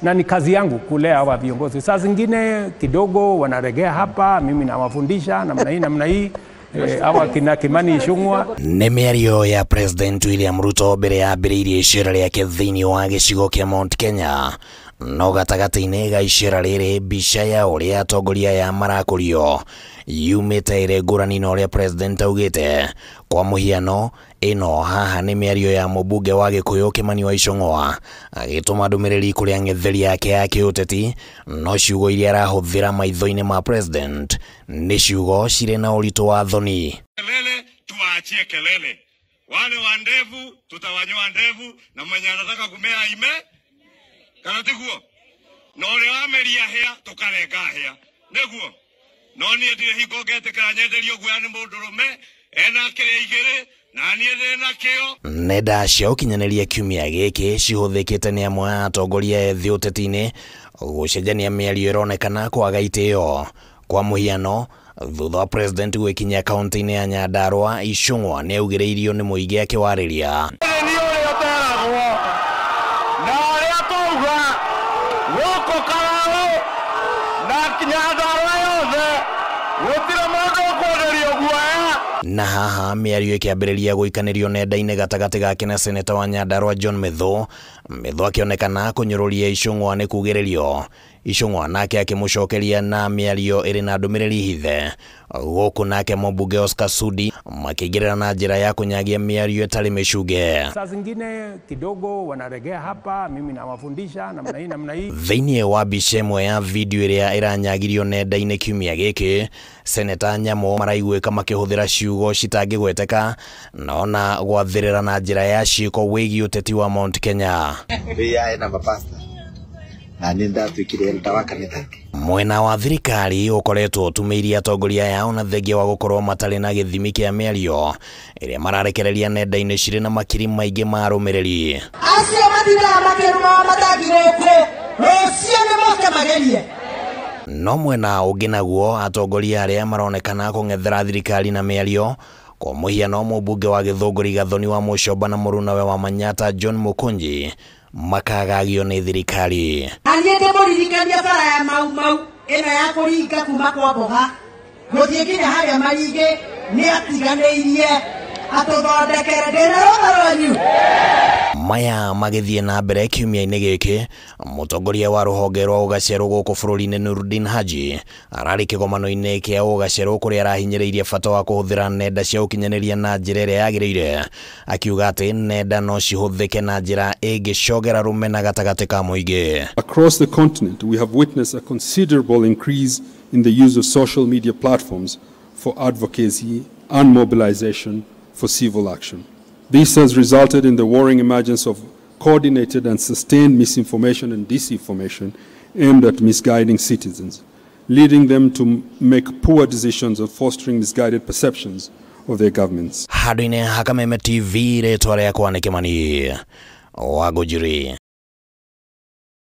Na ni kazi yangu kulea hawa viongozi. Saa zingine kidogo wanaregea hapa, mimi nawafundisha namna hii namna hii. Hawa kina Kimani Ichung'wa. Nĩ mĩario ya President William Ruto mbere yambĩrĩirie icera rĩake thĩinĩ wa gĩcigo kĩa Mount Kenya. No gatagatĩ-inĩ ga icera rĩrĩ, mbica ya ũrĩa atongoria aya marakũrio yumĩte ĩrĩ ngũrani na ũrĩa President augĩte. Kwa mũhiano, ĩno haha nĩ mĩario ya mũmbunge wa Gĩkũyũ Kimani wa Ichung'wa agĩtũma ndũmĩrĩri kũrĩ ang'etheri ake a kĩũteti, no ciugo iria arahũthĩra maitho-inĩ ma President nĩ ciugo cirĩ na ũritũ wa thoni. Kelele tuwaachie kelele, wale wa ndevu tutawanyoa ndevu, na mwenye anataka kumea ime kana tiguo, na ũrĩa wameria hĩa tũkarenga hĩa nĩguo. No niĩ ndirĩ hingo ngetĩkĩra nyenderio guoya nĩ mũndũrũme ena kĩrĩa igĩrĩ na niĩ ndĩ nakĩo. Nenda cia ũkinyanĩria kiumia gĩkĩ cihũthĩkĩte nĩ amwe a atongoria ethĩ ũteti-inĩ gũcenjania mĩario ĩronekana kwaga itĩo. Kwa mũhiano, thutha wa President gwĩkinyia kaunti-inĩ ya Nyandarua, Ichung'wa nĩ augĩrĩirio nĩ mũingĩ akĩwarĩria. Nĩ ũrĩa ũteragwo na ũrĩa twauga gũkũ Kararũ na Nyandarua yothe gũtirĩ mũndũ ũkwenderio guoya. Na haha mĩario ĩkĩambĩrĩria gũikanĩrio nenda-inĩ gatagatĩ gake na seneta wa Nyandarua John Methu. Methu akĩonekana kũnyũrũria Ichung'wa nĩ kugĩrĩrio. Ichung'wa nake akĩmũcokeria na mĩario ĩrĩ na ndũmĩrĩri hithe. Gũkũ nake mũmbunge Oscar Sudi makĩingĩrĩra na njĩra ya kũnyagia mĩario ĩtarĩ mĩcunge. Saa zingine kidogo wanaregea hapa, mimi nawafundisha namna hii namna hii. Thĩinĩ wa mbica ĩmwe ya video ĩrĩa ĩranyagirio nenda-inĩ kiumia gĩkĩ, seneta Nyamũ maraiguĩka makĩhũthĩra ciugo citangĩgweteka na ona gwathĩrĩra na njĩra ya ciĩko wĩgiĩ ũteti wa Mount Kenya. Mwena wa thirikari ũkoretwo ũtumĩirie atongoria yao na thengia wa gũkorwo matarĩ na gĩthimi kĩa mĩario ĩrĩa mararekereria nenda-inĩ cirĩ na makiri maingĩ ma arũmĩrĩri. Acio matindaga makĩruma matangi gũkũ, rũciũ nĩ moke magerie. No mwena ũngĩ naguo, atongoria arĩa maronekana kũng'ethera thirikari na mĩario. Kwa mũhiano, mũmbunge wa Gĩthũngũri Gathoni wa Mũcomba na mũrunawe wa Manyatta John Mũkũnji makagagio nĩ thirikari. Na niĩ ndĩmũririkanie bara ya Mau Mau ĩno ya kũringa kuma kwa Mboga gũthiĩ nginya harĩa Maringĩ nĩ atiganĩirie atũthondekere. Ndĩna rũtha rwanyu. Maya magĩthiĩ na mbere kiumia-inĩ gĩkĩ, mũtongoria wa rũhonge rwa ũgacerũ gũkũ bũrũri-inĩ Nurdin Haji ararĩ kĩgomano-inĩ kĩa ũgacerũ kũrĩa arahinyĩrĩirie bata wa kũhũthĩra nenda cia ũkinyanĩria na njĩra ĩrĩa yagĩrĩire, akiuga atĩ nenda no cihũthĩke na njĩra ĩngĩcogera rũmena gatagatĩ ka mũingĩ. Across the continent, we have witnessed a considerable increase in the use of social media platforms for advocacy and mobilization for civil action. This has resulted in the worrying emergence of coordinated and sustained misinformation and disinformation aimed at misguiding citizens, leading them to make poor decisions and fostering misguided perceptions of their governments. Handũ-inĩ ha Kameme TV, rĩtwa rĩakwa nĩ Kĩmani wa Ngũnjiri.